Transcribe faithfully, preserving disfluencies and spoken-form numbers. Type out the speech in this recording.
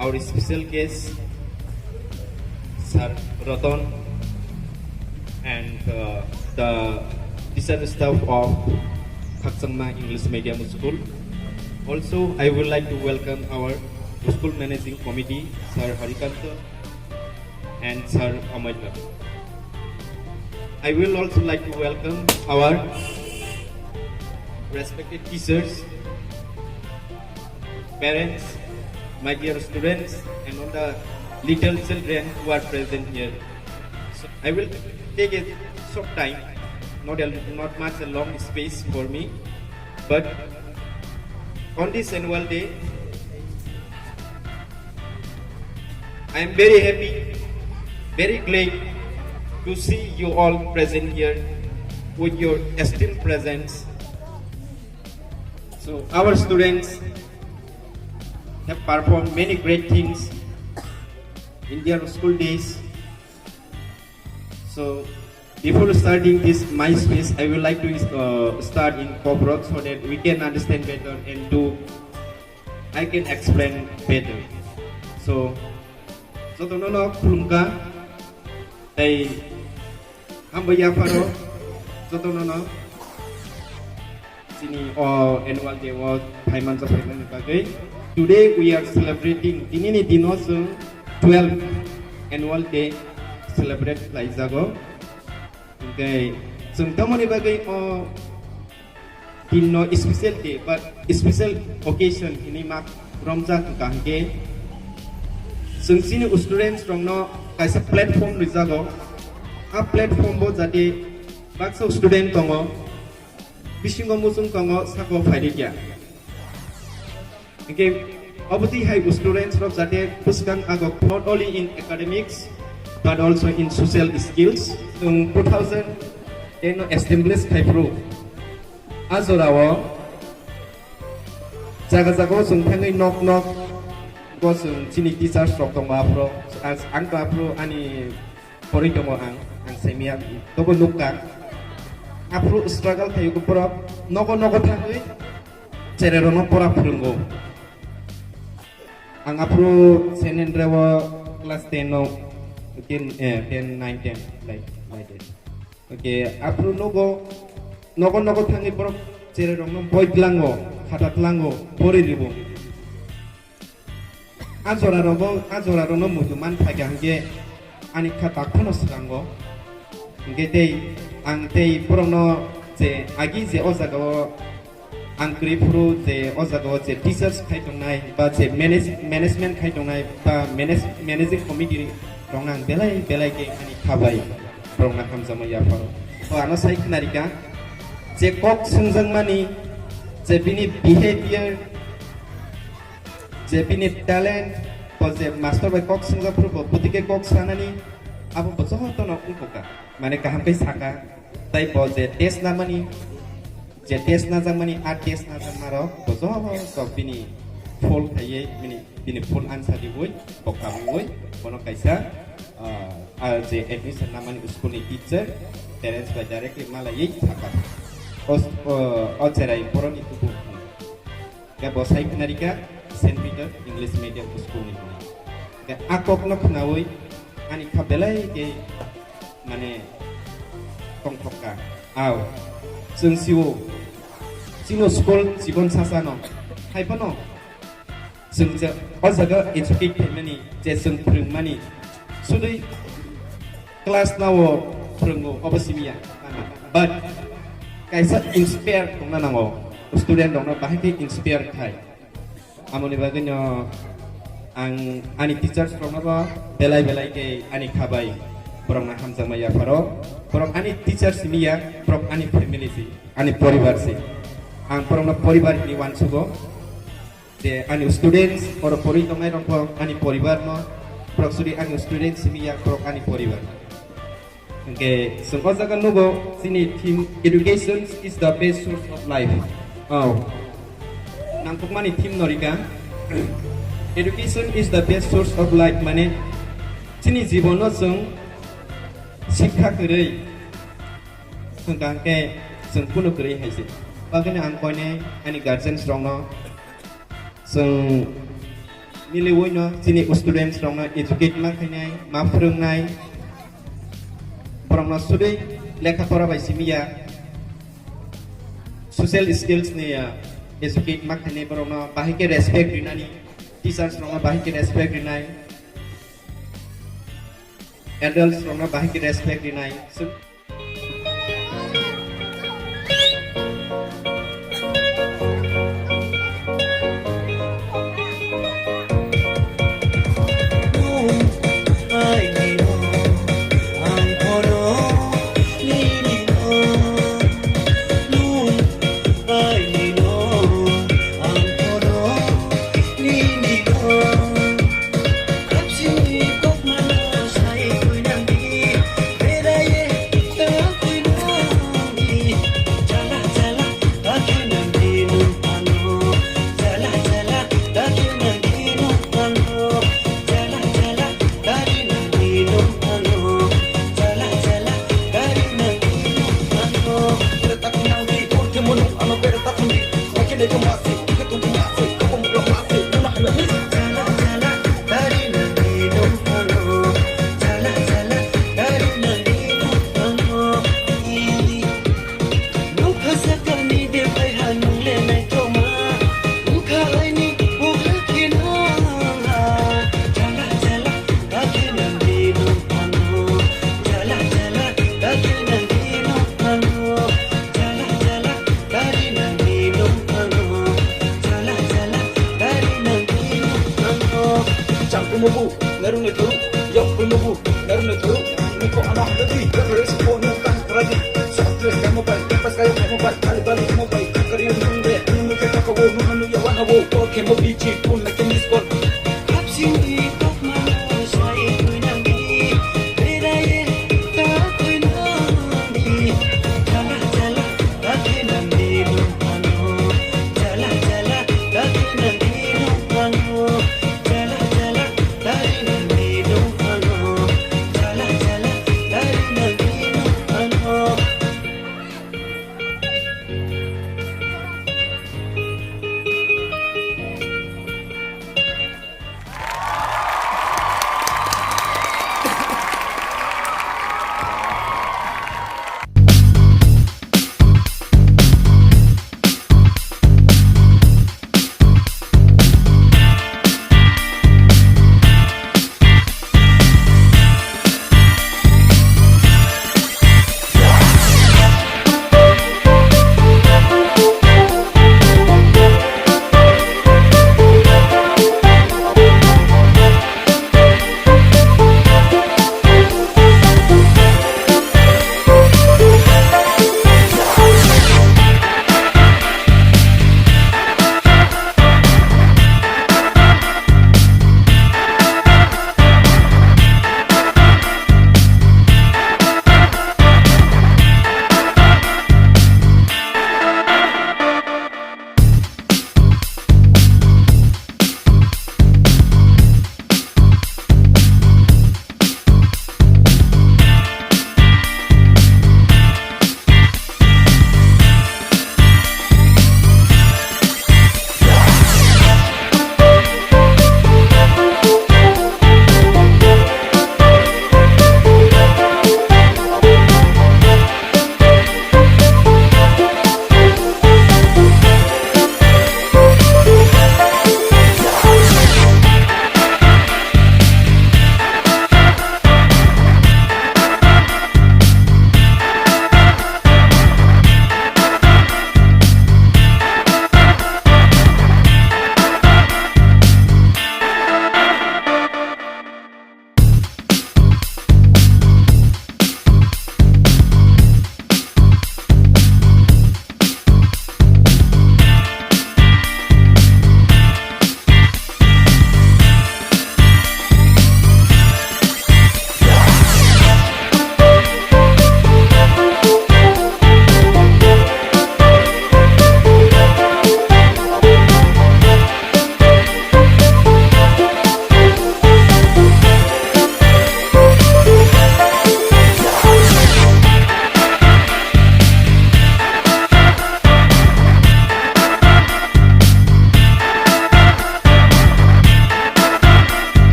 our special guest, Sir Ratan, and uh, the teacher staff of Khakchangma English Medium School. Also, I would like to welcome our school managing committee, Sir Harikanta and Sir Amarnath. I will also like to welcome our respected teachers, parents, my dear students, and all the little children who are present here. So I will take a short time, not a, not much a long space for me, but on this annual day, I am very happy, very glad to see you all present here with your esteemed presence. So our students have performed many great things in their school days. So before starting this my speech, I would like to uh, start in Kokborok so that we can understand better and do I can explain better. So, jotono no khulumkha, tei hambai yapharo, jotono no chini o annual day o phaimanjak phaimani bagwi. Today we are celebrating, dinini dino chwng twelve annual day celebrate khlaijago. Hingke chwng tamoni bagwi o tinno special day ba special occasion hinwi mak romjak wngkha hingke chwng chini students rokno kaisa platform rijago. A platform bo jate baksa student tongo, bisingo muchung tongo, sako phairikya. Hingke obotwi hai students rok jate bwskang ago not only in academics but also in social skills. Chwng two thousand ten no establish khai phuru a jorao jaga jaga o chwng thangwi nok nok bo chwng chini teachers rok tongo aphuru ang, ang to aphuru ani poroi tongo ang, ang saimia tobo nukha. Aphuru struggle khaio borok nogo nogo thangwi cherai rokno pora phwrwngo. Ang aphuru Saint Andre o class ten no, ten, eh, ten, nine, ten, like, like that. Okay, aphuru nogo, nogo, nogo thangwi borok cherai rokno boi tlango, khata tlango, pori ribo. A jora rogo, a jora rokno muitu man phaikha hwnkhe ani kha tak phano swkango. Hwnkhe tei ang tei borokno je agi je o jaga o ang kwrwi phuru je o jaga o je teachers khai tongnai ba je manage-, management khai tongnai ba manage-, managing committee rokno ang belai belai khe ani kha bai borokno hamjakma yapharo. O ano sai khwnarikha je kok swngjakmani je bini behavior, je bini talent, bo je master bai kok swngjak phuru bo bwtwi khe kok sanani, abo bo jotono wngkha, mane kaham khe saka, tai bo je test namani, je test najakmani, a test najakmarok bo joto bini full khaiwi bini, bini full answer riwi bo kabui bono kaisa, ah, ah, je admission namani school ni teacher, parents bai directly malaiwi saka. O, o, o cherai boroni tubu. Khe bo sai khwnarikha Saint Peter English Medium School ni hwnwi. Khe a kokno khwnawi ani kha belai khe mane tongthokka. Ao, chwng sio, chino school jibon sasano, hai phano chwng je o jaga educate khaimani, je chwng phwrwngmani, sudui class nao phwrwngo, obo simi ya. But kaisa inspire tongna nango, student rokno bahai khe inspire khai. Amoni bagwino ang ani teachers rokno bo belai belai khe ani kha bai borokno hamjakma yapharo. Borok ani teachers simi ya, borok ani family si, ani poribar si. Ang borokno poribar hinwi uansugo. Je ani students, oro pori tongnai rok bo ani poribar no, borok sudi ani students simi ya, borok ani poribar. Hingke chwng o jaga nugo chini theme, "Education is the best source of life." Oh, nangkukmani theme no rika. "Education is the best source of life," mane chini jibono chwng sikha kwrwi hwnkha hwnkhe chwng kunu kwrwi hai se. Bagwino ang koinai ani guardians rokno chwng Nini uino chini students rokno educate ma khainai, ma phwrwngnai, borokno sudui lekha pora bai simi ya, social skills ni ya educate ma khainai, borokno bahai khe respect rinani, teachers rokno bahai khe respect rinai, adults rokno bahai khe respect rinai. Changkumobu, narwkni thuruk, yokphuimobu, narwkni thuruk, nukho ano hwnwi, reference phone nung tang khwlai di. Soft dress khaimo bai, campus kayo khaimo bai, bali bali khaimo bai, career nung re, nung nung khe thakawo, nung nung yawan hawo, o khaimo bichi, phone